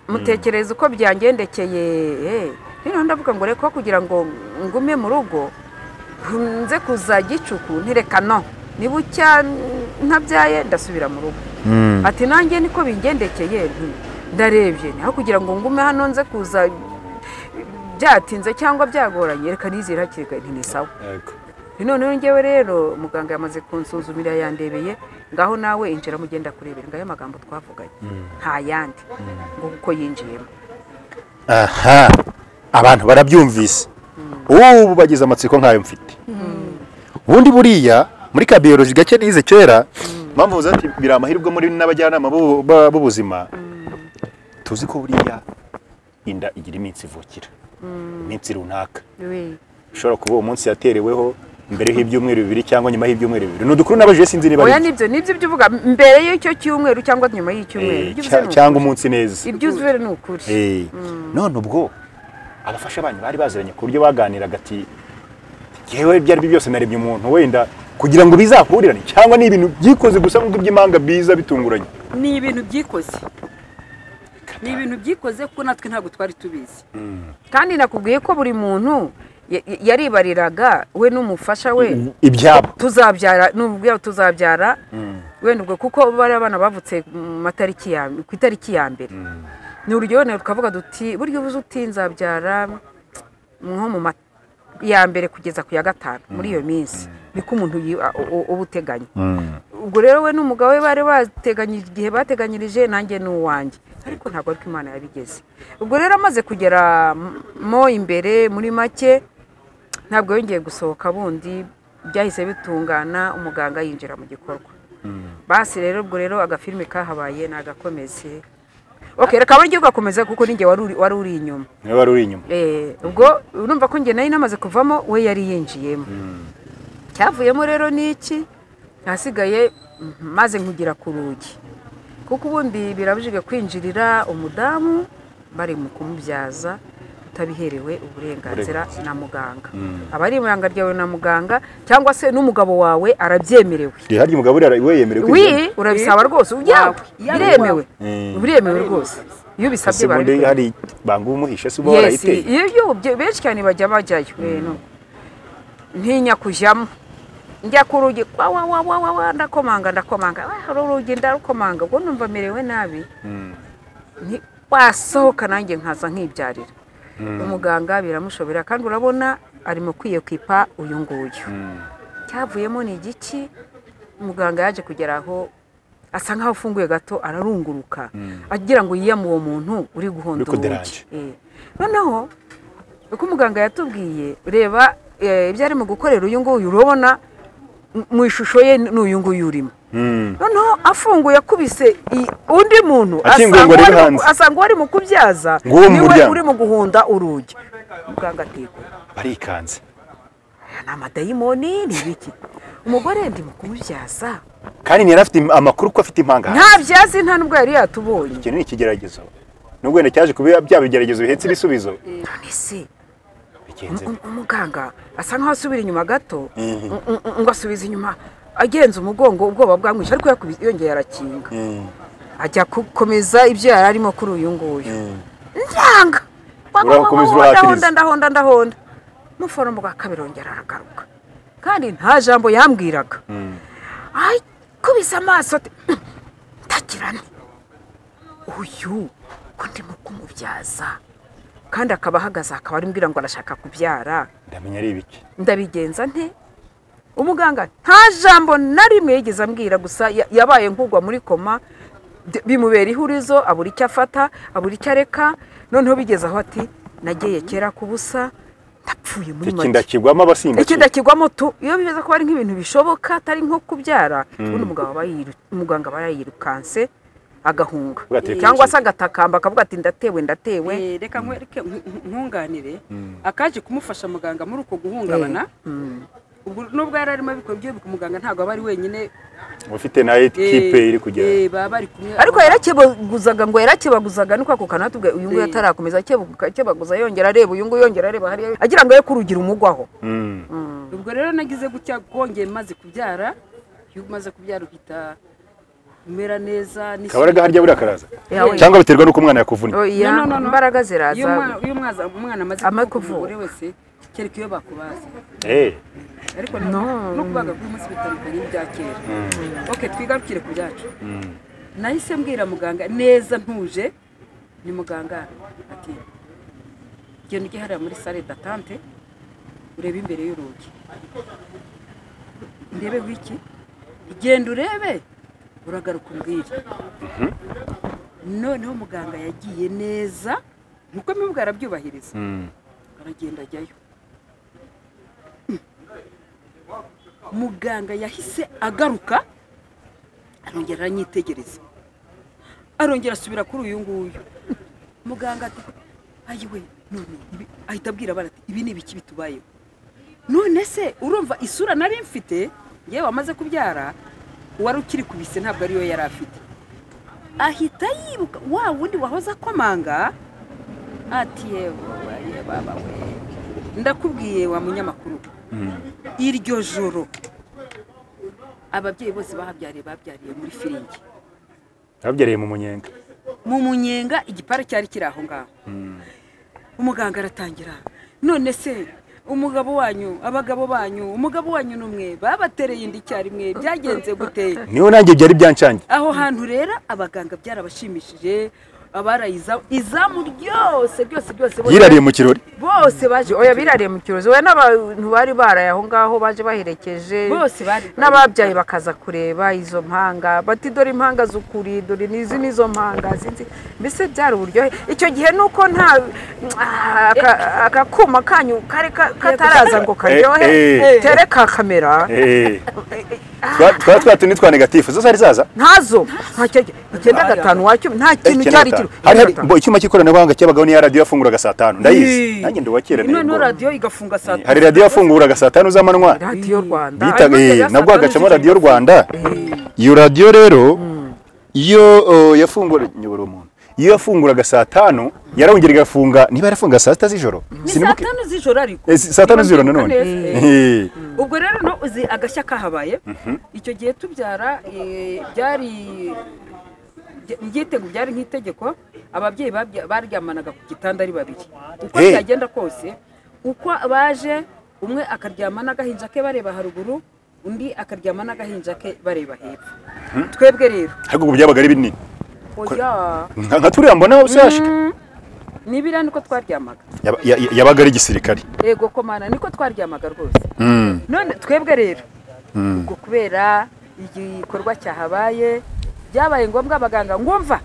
Mutekereza uko byangendekeye. Noneho ndavuga ngo reka kugira ngo ngume mu rugo nze kuza gicuku ntireka no nibucya ntabyaye ndasubira mu rugo. Ati nanjye niko bingendekeye nti ndarebye aho kugira ngo ngume hano nze kuza byatinze cyangwa byagoranye, reka nizire hakiri kare nti sawa. Noneho ngewe rero muganga yamaze kunsuzumira yandebeye, ngaho nawe injira mugenda kurebera, ngayo magambo twavuganye nta yandi ngo kuko yinjiyemo. Aha, abantu barabyumvise. Ubu bagize amatsiko nkayo mfite. Ubundi buriya muri ka biology gake nize kera, mpamvu zati biri amahirwe muri n'abajyanama b'ubuzima. Tuzi ko buriya inda igira iminsi ivukira. Iminsi runaka. Ushobora kuba umunsi yatereweho Mbere y'ibyumweru bibiri cyangwa nyuma y'ibyumweru bibiri. Ni udukuru nabajije sinzi niba oya nibyo ibyo uvuga mbere y'icyo cyumweru cyangwa nyuma y'icyumweru cyangwa umunsi neza. Ibyo uzvere ni ukuri. None ubwo abafasha banyu bari baziranye ku buryo baganiraga ati yewe ibyo ari byose narebye umuntu wenda kugira ngo bizahurirane cyangwa ni ibintu byikoze gusa nk'uko iby'imanga biza bitunguranye. Ni ibintu byikoze. Ni ibintu byikoze kuko natwe ntabwo twari tubizi. Kandi nakubwiye ko buri muntu yaribariraga we n'umufasha we ibyabo tuzabyara n'ubwo tuzabyara wenda ubwo kuko bari abana bavutse mu matariki ya ku itariki ya mbere. Ni urugero tukavuga duti buryo ubuze utinzabyara nko mu ya mbere kugeza ku ya gatanu muri iyo minsi niko umuntu ubuteganya. Ubwo rero we n'umugabo we bari bateganyije igihe bateganyirije nanjye n'uwanjye ariko ntabwo ariko Imana yabigeze. Ubwo rero amaze kugera mo imbere muri make ntabwo yongeye gusohoka bundi byahise bitungana umuganga yinjira mu gikorwa. Basi rero ubwo rero agafilme kahabaye nagakomeze. Okay, reka baryo gakomeza kuko ninjye wari uri inyuma. Niwe wari uri inyuma. Ubwo urumva ko nge nayo namaze kuvamo we yari yinjiyemo. Cyavuyemo rero niki hasigaye maze nkugira ku rugi. Kuko ubundi birabujijwe kwinjirira umudamu bari mu kumubyaza utabiherewe uburenganzira na muganga. Abari ibanga ryawe na muganga cyangwa se n'umugabo wawe arabyemerewe. Hari umugabo we yemerewe kwinjira. Wi urabisaba rwose ujya biremewe. Biremewe rwose. Iyo bisabye bari hari banga umuhishe se uba warayiteye. Iyo benshi cyane bajya bajyayo. Ntinya kujyamo. Njya ku rugi wa wa wa wa ndakomanga ndakomanga. Urugi ndarukomanga ubwo numva merewe nabi. Nti wasohoka nanjye nkaza nkibyarira. Umuganga biramushobera kandi urabona arimo kwiyekipa uyu nguyu. Cyavuyemo ni igiki umuganga yaje kugera aho asa nkaho afunguye gato ararunguruka agira ngo yiyame uwo muntu uri guhonda urugi. Noneho uko umuganga yatubwiye reba ibyo arimo gukorera uyu nguyu urabona mu ishusho ye n'uyu nguyu urimo. Noneho afunguye akubise undi muntu asanga wari mu kubyaza niwe uri mu guhunda urugi. Muganga atiko barikanze. Aya ni amadayimoni ni ibiki? Umugore ndi mu kumubyaza. Kandi ntiyari afite amakuru ko afite impanga. Nta byazi nta nubwo yari yatubonye. Iki ni ikigeragezo. Nubwo wenda cyaje kuba bya bigeragezo bihetse ibisubizo. None se umuganga asa nkaho asubira inyuma gato ngo asubize inyuma agenza umugongo ubwoba bwamwishe ariko yongeye arakinga ajya gukomeza ibyo yari arimo kuri uyu nguyu. Ndanga ndahonda ndahonda ndahonda muforomo bwa kabiri yongera aragaruka kandi nta jambo yambwiraga. Ay kubisa amaso ndakirane uyu ko ndimo kumubyaza kandi akaba ahagaze akaba arimbwira ngo arashaka kubyara. Ndamenya ari ibiki ndabigenza nte? Umuganga nta jambo na rimwe yigeze ambwira gusa yabaye nkugwa muri koma bimubera ihurizo abura icyo afata abura icyo areka. Noneho bigeze aho ati nageye kera kubusa ndapfuye muri make. Ikindakigwamo abasimba. Ikindakigwamo tu iyo bimeze ko ari nk'ibintu bishoboka atari nko kubyara ubundi umugabo umuganga aba yirukanse agahunga cyangwa se agatakamba akavuga ati ndatewe ndatewe. Reka nkwereke nkunganire akaje kumufasha muganga muri uko guhungabana. Ubwo nubwo yari arimo abikora ibyo muganga ntabwo aba ari wenyine ufite na equipe iri kugera baba bari kumwe ariko yarakebaguzaga ngo yarakebaguzaga niko ako kantu atubwiye uyu nguyu atarakomeza akebaguza yongera areba uyu nguyu yongera areba hariya agira ngo ye kurugira umugwaho. Ubwo rero nagize gutya kongeye maze kubyara iyo umaze kubyara uhita umera neza ni kabaraga harya buri akaraza cyangwa biterwa nuko umwana yakuvunnye. Imbaraga ziraza iyo umwana amaze kuvuka wese kereka iyo bakubaza. Ariko no kubaga kuri munsi bitandukanye n'ibya kera. Okay, twigarukire ku byacu. Nahise mbwira muganga neza ntuje ni muganga ati genda ujye hariya muri salle d'attente urebe imbere y'urugi. Ndebe wiki genda urebe uragaruka umbwire. Noneho muganga yagiye neza nkuko mubwira arabyubahiriza. Aragenda ajyayo. Muganga yahise agaruka arongera aranyitegereza arongera asubira kuri uyu nguyu. Muganga ati ayiwe none ahita abwira abana ati ibi ni ibiki bitubayeho. None se urumva isura nari mfite yewe amaze kubyara uwari ukiri kubise ntabwo ariyo yari afite. Ahita yibuka wa wundi wahoze akomanga ati yewe baba we, ndakubwiye wa munyamakuru, iryo joro ababyeyi bose bahabyariye babyariye muri firingi, babyariye mu munyenga, mu munyenga igipara cyari kiri aho ngaho. Umuganga aratangira, none se umugabo wanyu, abagabo banyu, umugabo wanyu numwe babatereye indi cyarimwe byagenze gute? Niyo nanjye byari byancange. Aho hantu rero abaganga byarabashimishije, abarayiza izamu ryose byose byose yirariye mu kirori bose baje. Oya birariye mu kirori, oya n'abantu bari baraye aho ngaho baje baherekeje bose bari n'ababyaye bakaza kureba izo mpanga, bati dore impanga z'ukuri, dore nizi nizo mpanga sinzi, mbese byari uburyohe icyo gihe. Nuko nta akakuma kanyu kare kataraza ngo karyohe, tereka kamera twa tuni twa negative zo zari zaza ntazo, nta 95 wacyo nta kintu cyari kiri. Hari icyuma cy'ikoranabuhanga cyabagaho ni radio yafunguraga saa 5 ndayizi nanjye ndi wakera none no radio igafunga saa 5. Hari radio yafunguraga saa 5 z'amanywa, Radio Rwanda bitaga nabwo agacamo Radio Rwanda. Iyo radio rero iyo yafungura nyobora umuntu, iyo yafunguraga saa 5 yarongera igafunga, niba yarafunga saa 6 z'ijoro, sinibuke saa 5 z'ijoro, ariko saa 5 z'ijoro nanone. Ubwo rero no uzi agashya kahabaye icyo gihe tubyara, byari igitego, byari nk'itegeko, ababyeyi baryamanaga ku gitanda ari babiri uko byagenda kose, uko baje umwe akaryama n'agahinja ke bareba haruguru, undi akaryama n'agahinja ke bareba hepfo. Twebwe rero ariko byabaga ari binini oya nka turiya mbona usashika nibira niko twaryamaga, yabaga ari gisirikari. Yego komana niko twaryamaga rwose. None twebwe rero ubwo kubera igikorwa cyahabaye byabaye ngombwa abaganga ngumva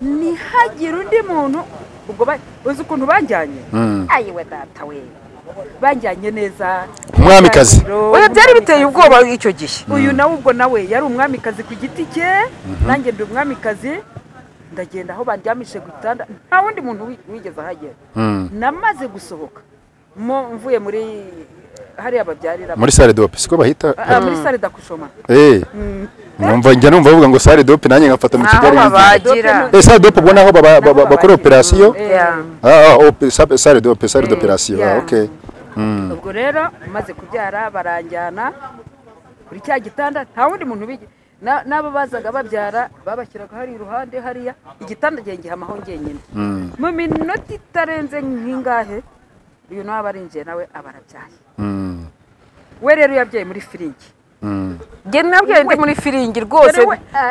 ntihagire undi muntu ubwo uzi ukuntu banjyanye, ayiwe data we banjyanye neza umwamikazi. Oya byari biteye ubwoba icyo gihe. Uyu nawe ubwo nawe yari umwamikazi ku giti cye, nanjye ndi umwamikazi. Ndagenda aho bandyamishije ku gitanda nta wundi muntu wigeze ahagera. Namaze gusohoka mvuye muri hariya babyarira muri salle d'op, siko bahita muri salle d'accouchement. Numva njya numva bavuga ngo salle d'op nanjye ngafata mu Kigali. Bagira salle d'op ubona aho bakora operation. Salle d'op, salle d'opération. Okay. Ubwo rero maze kubyara baranjyana kuri cya gitanda, nta wundi muntu bigi n'abo bazaga babyara babashyiraga hari iruhande hariya igitanda gihe ngihamaho ngenyine. Mu minota itarenze nk'ingahe uyu nawe abarinjiye nawe abarabyaye. We rero yabyaye muri firingi. Nge nabyaye ndi muri firingi rwose,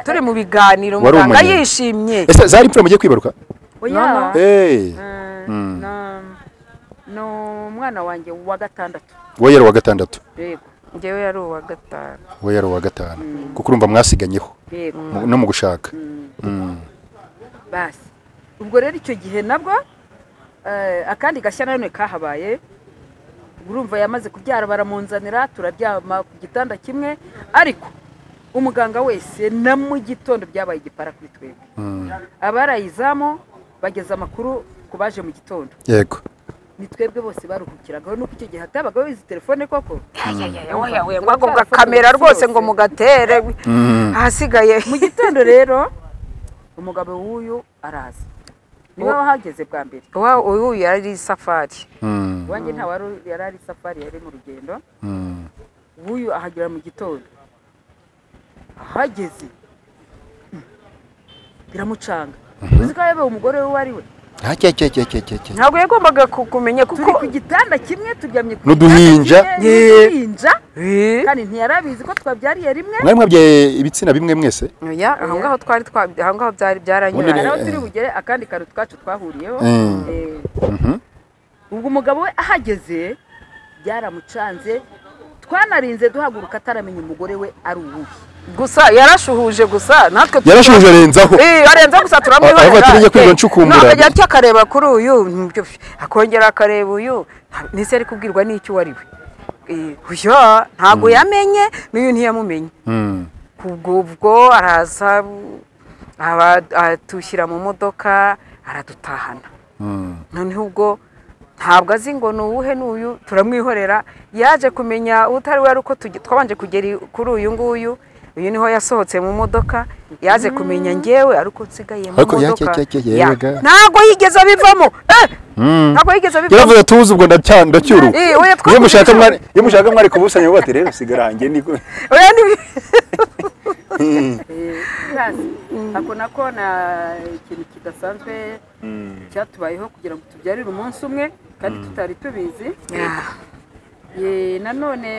turi mu biganiro muganga yishimye. Ese zari imfura mugiye kwibaruka? Oya. No umwana wanjye wa gatandatu. We yari wa gatandatu. Yego. Ngewe yari uwa gatanu. We yari uwa gatanu. Kuko urumva mwasiganyeho no mu gushaka. Basi. Ubwo rero icyo gihe nabwo akandi gashya nanone kahabaye, urumva yamaze kubyara baramunzanira turaryama ku gitanda kimwe, ariko umuganga wese na mu gitondo byabaye igipara kuri twebwe. Abarayizamu bageza amakuru ku baje mu gitondo. Yego. Ni twebwe bose baruhukiragaho, nuko icyo gihe hatabagaho izi telefone koko. Ngo agobwa kamera rwose ngo mugatere ahasigaye. Mu gitondo rero umugabo w'uyu araza, niwe wahageze bwa mbere. Uyu yari safari, wanjye nta wari yari ari safari, yari mu rugendo. Uyu ahagera mu gitondo, ahageze biramucanga. Uzi ko yabaye umugore we wari we ntabwo yagombaga kumenya kuko turi ku gitanda kimwe turyamye ku n'uduhinja kandi ntiyarabizi ko twabyariye rimwe. Mwari mwabyaye ibitsina bimwe mwese? Oya, aho ngaho twari aho ngaho byari byaranyuranye. Aho turi bugere akandi kantu twacu twahuriyeho. Ubwo umugabo we ahageze byaramucanze, twanarinze duhaguruka ataramenya umugore we ari uwuhe. Gusa yarashuhuje gusa natwe yarashuhuje arenzaho. Arenza gusa turamwihorera. Aho batinye kwiga ncukumbura. Akajya atya akareba kuri uyu, akongera akareba uyu, nise ari kubwirwa n'icyo wari we. Uyo ntago yamenye n'uyu ntiyamumenye. Kubwo ubwo araza atushyira mu modoka aradutahana. Noneho ubwo Ntabwo azi ngo ni uwuhe n'uyu, turamwihorera. Yaje kumenya utari we ari uko twabanje kugera kuri uyu nguyu, uyu niho yasohotse mu modoka, yaje kumenya ngewe ariko nsigaye mu modoka. Ntabwo yigeze abivamo. Ntabwo yigeze abivamo. Yaravuze tuzi ubwo ndacyuru. Iyo mushaka mwari kubusanya bati rero sigarange niko. Oya ni ako nako na ikintu kidasanzwe cyatubayeho kugira ngo tubyarire umunsi umwe kandi tutari tubizi. Nanone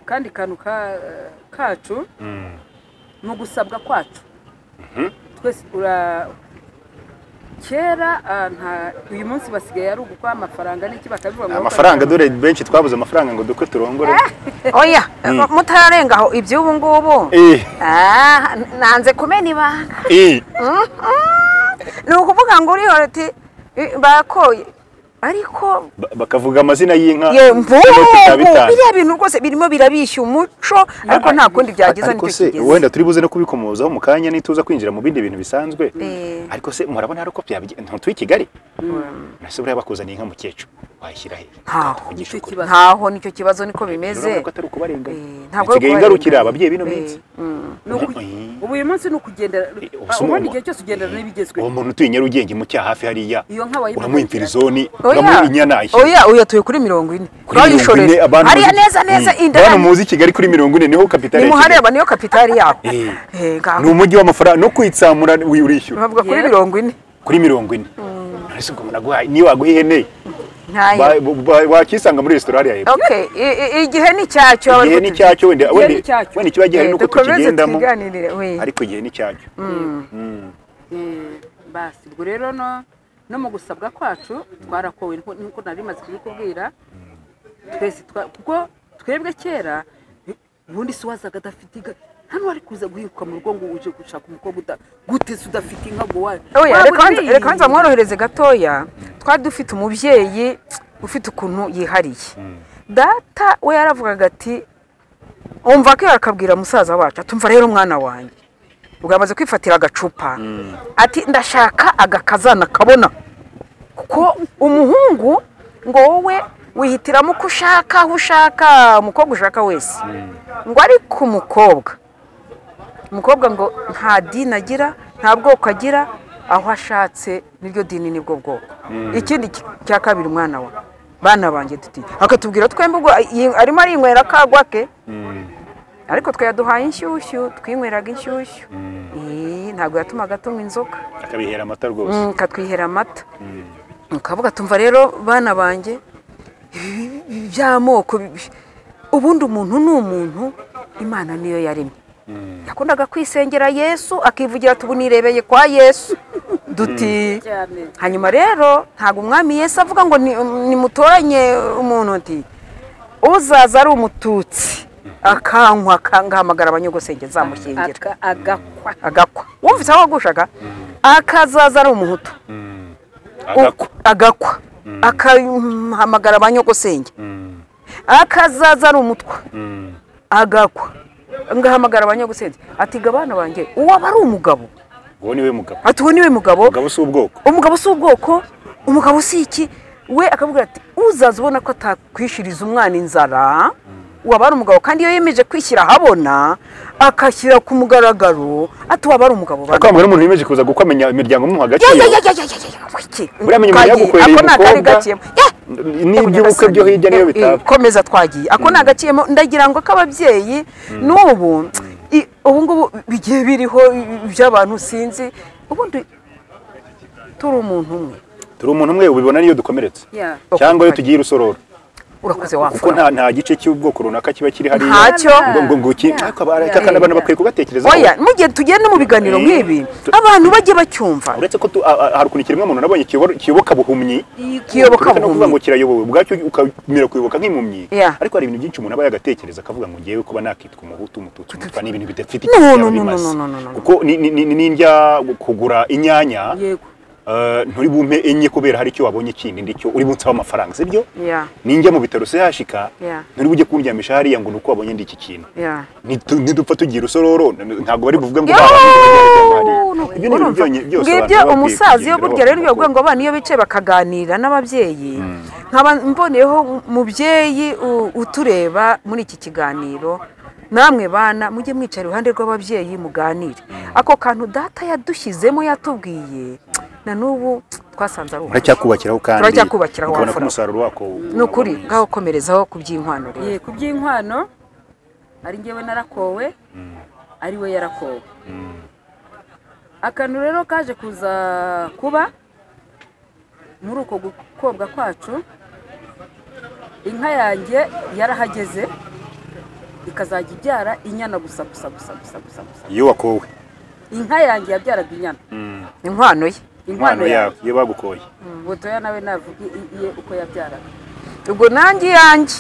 kandi kantu kacu mu gusabwa kwacu twese kera uyu munsi basigaye ari ugukwa amafaranga n'iki bakabivuga ngo amafaranga, dore benshi twabuze amafaranga ngo dukwe turongore. Oya mutararenga aho iby'ubu ngubu nanze kumena ibanga. Ni ukuvuga ngo urihora ati bakoye ariko bakavuga amazina y'inka. Biriya bintu rwose birimo birabishya umuco, ariko nta kundi byageza nicyo kigeze. Wenda turi buze no kubikomozaho mu kanya nituza kwinjira mu bindi bintu bisanzwe. Ariko se murabona hari uko byabigenza ntuye i Kigali? Nase buriya bakuzaniye inka mukecuru wayishyira he? Ntaho nicyo kibazo niko bimeze. Ntabwo ari ingarukira ababyeyi bino minsi. Ubu uyu munsi ni ukugendera ubundi igihe cyose ugendera n'ibigezweho. Uwo muntu utuye Nyarugenge mu cyaha hafi hariya uramuha imfirizoni. Oya oya tuye kuri 40. Kuri hariya neza neza inda. Abantu muzi Kigali kuri 40 niho kapitali. Ni muhareba niyo kapitali yabo. Ni umujyi w'amafaranga no kwitsamura urishyura. Bavuga kuri 40. Kuri 40. None ubwo munaguhaye niyo waguha ihene. Wakisanga muri restaurant ya. Okay, igihe ni cyacyo. Igihe ni cyacyo wenda wenda kiba gihari nuko tukigendamo. Ariko igihe ni cyacyo. Basi ubwo rero no mu gusabwa kwacu twarakowe nkuko nari maze kubikubwira twese kuko twebwe kera ubundi se wazaga adafite inka hano wari kuza guhinguka mu rugo ngo uje gushaka umukobwa gute se udafite inka ngo wayo. Oya reka nza mworohereze gatoya. Twari dufite umubyeyi ufite ukuntu yihariye. Data we yaravugaga ati umva ko yakabwira musaza wacu atumva rero umwana wanjye ubwo kwifatira agacupa ati ndashaka agakazana kabona kuko umuhungu ngo wowe wihitiramo uko ushaka aho ushaka umukobwa ushaka wese ngo ariko umukobwa ngo nta dini agira nta bwoko agira aho ashatse niryo dini nibwo bwoko. Ikindi cya kabiri umwana wa bana banjye duti akatubwira twembe ubwo arimo arinywera kagwa ke ariko twe yaduhaye inshyushyu twinyweraga inshyushyu. Ntabwo yatumaga tunywa inzoga akabihera amata rwose katwihera amata. Ukavuga tumva rero bana banjye by'amoko ubundi umuntu ni umuntu Imana niyo yaremye. Yakundaga kwisengera Yesu akivugira tubunirebeye kwa Yesu duti. Hanyuma rero ntabwo umwami Yesu avuga ngo nimutoranye umuntu nti uzaza ari umututsi akankwa akangahamagara abanyogosenge nzamushyingira agakwa wumvise aho wagushaga akazaza ari umuhutu agakwa akahamagara abanyogosenge akazaza ari umutwa agakwa ngahamagara abanyogosenge ati gabana banjye uwo aba ari umugabo uwo niwe mugabo ati uwo niwe mugabo umugabo si ubwoko umugabo si ubwoko umugabo si iki we akavuga ati uzaza ubona ko atakwishiriza umwana inzara waba ari umugabo kandi iyo yemeje kwishyira ahabona akashyira ku mugaragaro ati waba ari umugabo bana akambwira umuntu yemeje kuza gukomenya imiryango mu hagati ako nakari gakiyemo n'iby'ubukwe byo hirya niyo bitaba komeza twagiye ako nagakiyemo ndagira ngo k'ababyeyi n'ubu ubu ngubu bigiye biriho by'abantu sinzi ubundi turi umuntu umwe turi umuntu umwe ubibona niyo dukomeretse cyangwa iyo tugiye urusororo urakoze wafura kuko nta gice cy'ubwoko runaka kiba kiri hariya ntacyo ngo ngo ariko kandi abantu bakwiye kugatekereza oya mugihe tugenda mu biganiro nk'ibi abantu bajye bacyumva uretse ko hari ukuntu kiremwa muntu nabonye kiyoboka buhumyi kiyoboka buhumyi ngo kirayobowe ubwacyo ukamira kuyoboka nk'impumyi ariko hari ibintu byinshi umuntu aba yagatekereza akavuga ngo ngewe kuba nakitwa umuhutu umututsi umutwa ni ibintu bidafite ikintu bimaze kuko nindya kugura inyanya Nturi bumpe enye kubera hari icyo wabonye kindi ndicyo uri bunsaba amafaranga, sibyo? Yeah. Ninjya mu bitaro se hashika, Yeah. nturi bujye kundyamisha hariya ngo nuko wabonye ndiki kintu. Yeah. Nidupfa tugira usororo ntabwo bari buvuge ngo ibyo ni byose. Ngibyo umusaza iyo burya rero iyo ngo abana iyo bicaye bakaganira n'ababyeyi, nkaba mboneyeho mubyeyi utureba muri iki kiganiro, namwe bana mujye mwicara iruhande rw'ababyeyi muganire. Ako kantu data yadushyizemo yatubwiye na nubu twasanze ari uracyakubakiraho, kandi turacyakubakiraho ukabona ko umusaruro wako nukuri. Ngaho komerezaho kuby'inkwano rero. Ye kuby'inkwano ari ngewe narakowe, ari we yarakowe. Akantu rero kaje kuza kuba muri uko gukobwa kwacu, inka yanjye yarahageze ikazajya ibyara inyana gusa gusa gusa gusa gusa gusa. Iyo wakowe inka yanjye yabyaraga inyana. Inkwano ye, inkwano yawe iyo bagukoye. Butoya nawe navuga iye uko yabyaraga. Ubwo nanjye yanjye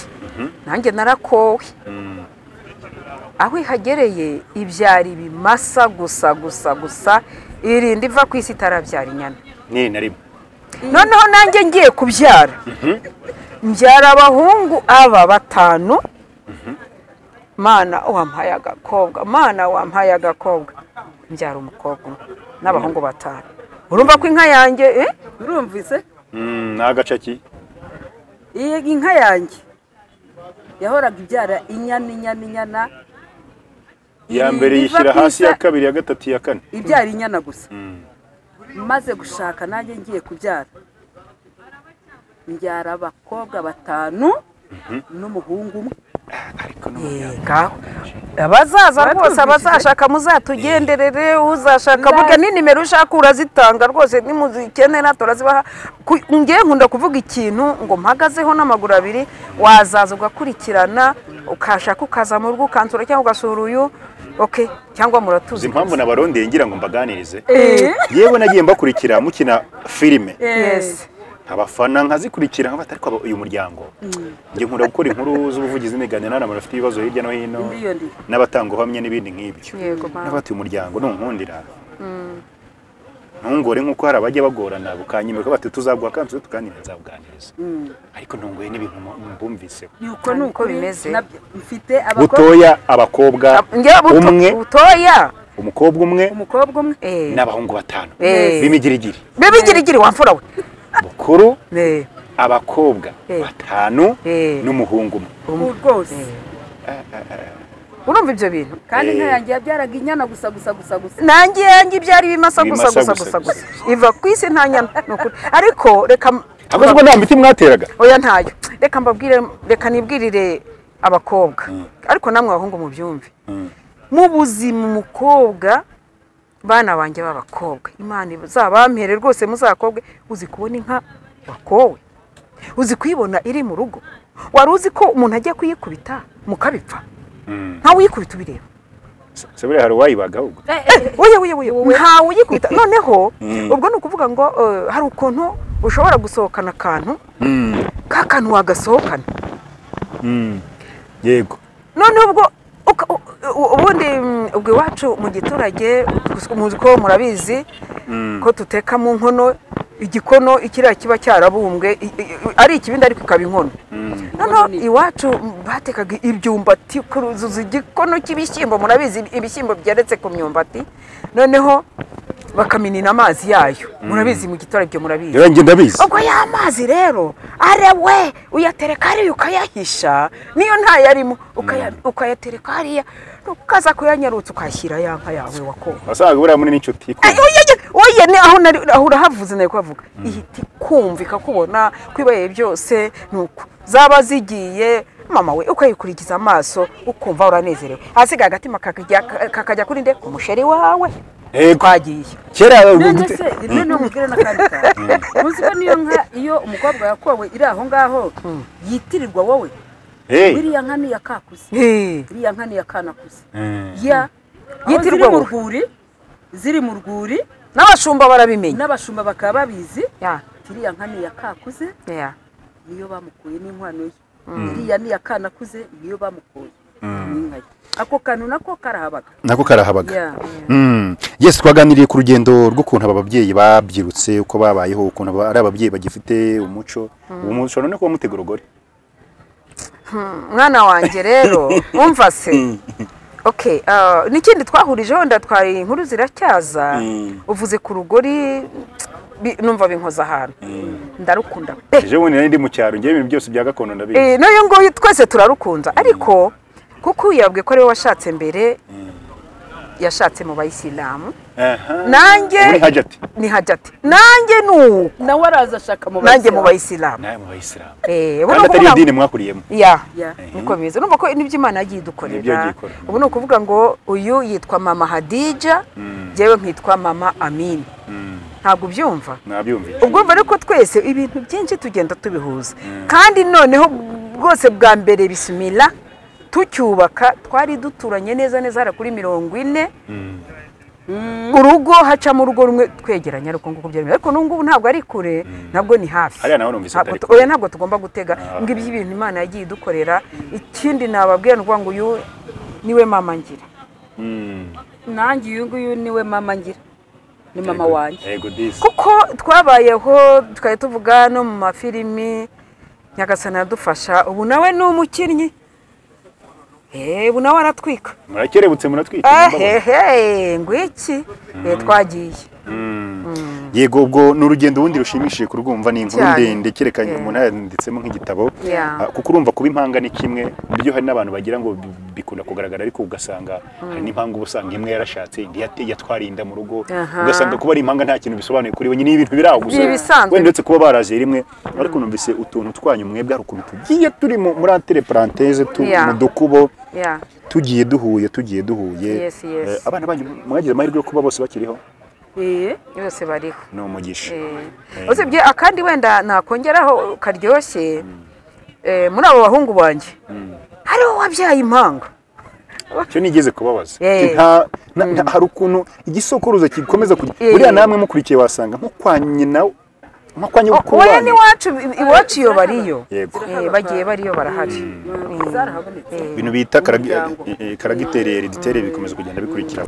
nanjye narakowe. Aho ihagereye ibyara ibimasa gusa gusa gusa, irinda iva ku isi itarabyara inyana. Ni na rimwe. Noneho nanjye ngiye kubyara, mbyara abahungu aba batanu. Mana wampaye agakobwa, mana wampaye agakobwa, mbyara umukobwa umwe n'abahungu batanu. Urumva ko inka yanjye urumvise? Nagacaki. Iyi inka yanjye yahoraga ibyara inyana inyana inyana. Ya mbere yishyira hasi, ya kabiri, ya gatatu, ya kane. Ibyara inyana gusa. Maze gushaka nanjye ngiye kubyara, mbyara abakobwa batanu n'umuhungu umwe. Abazaza rwose abazashaka muzatugenderere, uzashaka burya ni nimero ushaka urazitanga rwose, nimuzikenera turazibaha. Ngiye nkunda kuvuga ikintu ngo mpagazeho n'amaguru abiri, wazaza ugakurikirana, ukashaka ukaza mu rugo ukansura cyangwa ugasura uyu, okay, cyangwa muratuzi. Impamvu nabarondeye ngira ngo mbaganirize, yewe nagiye mbakurikira mukina filime. Yes. Abafana nkazikurikira nkabata, ariko uyu muryango nge nkunda gukora inkuru z'ubuvugizi n'iganira n'abantu bafite ibibazo hirya no hino n'abatanga ubuhamya n'ibindi nk'ibyo. N'abatuye umuryango nunkundira ntungore nk'uko hari abajya bagorana bukanyemerera bati tuzaguha kandi tuganira nzabuganiriza, ariko ntungoye n'ibintu mbumviseho. Yuko nuko bimeze. Mfite abakobwa butoya, abakobwa umwe butoya, umukobwa umwe n'abahungu batanu b'imigirigiri. B'imigirigiri wamfura we. Bukuru abakobwa batanu n'umuhungu umwe rwose. Urumva ibyo bintu? Kandi inka yanjye yabyaraga inyana gusa gusa gusa gusa. Nanjye yanjye ibyara ibimasa gusa gusa gusa gusa. Iva ku isi nta nyana nukuri. Ariko reka ahubwo nta miti mwateraga. Oya ntayo. Reka mbabwire, reka nibwirire abakobwa. Ariko namwe abahungu mubyumve. Mu buzima umukobwa, bana banjye b'abakobwa, Imana izabampere rwose muzakobwe. Uzi kubona inka wakowe, uzi kuyibona iri mu rugo, wari uzi ko umuntu ajya kuyikubita mukabipfa? Ntawe uyikubita ubireba. Se buriya hari uwayibaga ahubwo? Oya oya oya, ntawe uyikubita. Noneho ubwo ni ukuvuga ngo hari ukuntu ushobora gusohokana akantu, ka kantu wagasohokana. Yego. Noneho ubwo ubundi ubwo iwacu mu giturage ko murabizi ko tuteka mu nkono, igikono ikiriya kiba cyarabumbwe ari ikibindi ariko ikaba inkono. Noneho iwacu batekaga ibyumbati, kuruzuza igikono cy'ibishyimbo, murabizi ibishyimbo byaretse ku myumbati, noneho bakaminina amazi yayo. Murabizi mu giturage ibyo murabizi. Njye ndabizi. Ubwo ya mazi rero arewe uyatereka hariya ukayahisha, niyo ntayarimo ukayatereka hariya, ukaza kuyanyarutsa ukashyira ya nka yawe wakowe. Wasangaga buriya muri n'inshuti. Oya ni aho nari, aho urahavuze nayo kuhavuga. Ihita ikumva ikakubona kwibaye byose nuko zaba zigiye mama we ukayikurikiza amaso ukumva uranezerewe. Hasigaye agatima kakajya kuri nde ku musheri wawe. Twagiye kera none se none mubwire n'akandi kantu. Uzi ko niyo nka iyo umukobwa yakowe iri aho ngaho yitirirwa wowe. Iriya nka ni yakakuze, iriya nka ni yakanakuze. Ya yitirirwa mu rwuri, ziri mu rwuri n'abashumba barabimenya, n'abashumba bakaba babizi. Iriya nka ni yakakuze, niyo bamukuye n'inkwano ye. Iriya ni yakanakuze, niyo bamukuye. N'inka ye. Ako kantu nako karahabaga. Nako karahabaga. Yes, twaganiriye ku rugendo rw'ukuntu aba babyeyi babyirutse, uko babayeho, ukuntu ari ababyeyi bagifite umuco. Uwo muco none ko mutega urugori. Mwana wanjye rero umva se. Okay, n'ikindi twahurijeho ndatwaye inkuru ziracyaza. Uvuze ku rugori numva binkoza ahantu. Ndarukunda pe. Ejo bundi nari ndi mu cyaro ngiye ibintu byose bya gakondo ndabizi. N'uyu nguyu twese turarukunza ariko kuko yabwiye ko ari we washatse mbere yashatse mu bayisilamu. Nanjye ni Hajati. Ni Hajati. Nanjye nuko nawe araza ashaka mu nanjye mu bayisilamu. Nawe mu bayisilamu. Kandi atari idini mwakuriyemo. Ya. Niko bimeze. Urumva ko nibyo Imana yagiye idukorera. Ubu ni ukuvuga ngo uyu yitwa Mama Hadija, jewe nkitwa Mama Amini. Ntabwo ubyumva? Nabyumvise. Ubwo umva ariko twese ibintu byinshi tugenda tubihuza. Kandi noneho bwose bwa mbere bismillah tucyubaka twari duturanye neza neza hara kuri 40. Urugo hacamo urugo rumwe twegeranye ariko nguko byari ariko nungu ntabwo ari kure ntabwo ni hafi. Hariya naho numvise atari kure. Oya ntabwo tugomba gutega ngo ibyo ibintu Imana yagiye idukorera. Ikindi nababwira ngo uyu niwe mama ngira. Nanjye uyu nguyu niwe mama ngira. Ni mama wanjye. Yego disi. Kuko twabayeho twari tuvuga no mu mafilimi Nyagasani adufasha ubu nawe ni umukinnyi. Ubu nawe aratwika. Murakerebutse muratwika. Ngwiki twagiye. Yego ubwo ni urugendo wundi rushimishije kurwumva, ni inkuru ndende kerekanye umuntu yanditsemo nk'igitabo. Kuko urumva kuba impanga ni kimwe byo hari n'abantu bagira ngo bikunda kugaragara ariko ugasanga hari n'impanga ubusanga imwe yarashatse indi yatwarinda mu rugo, ugasanga kuba ari impanga nta kintu bisobanuye kuri we nyine ibintu biraho gusa wenda ndetse kuba baraje rimwe. Ariko numvise utuntu twanyu mwebwe ari ukuntu tugiye turi muri entre parenthèse tu mu dukubo tugiye duhuye. Abana banyu mwagize amahirwe yo kuba bose bakiriho. Bose bariho. Ni umugisha. Usibye akandi wenda nakongeraho karyoshye, muri abo bahungu banjye hariho wabyaye impanga. Cyo nigeze kubabaza. Hari ukuntu igisokuruza gikomeza kujya. Buriya namwe mukurikiye wasanga nko kwa nyina nko kwa nyogokuru wanyu. Oya ni iwacu iyo bariyo. Bagiye bariyo barahari. Ibintu bita karagiteri hereditere bikomeza kugenda bikurikira.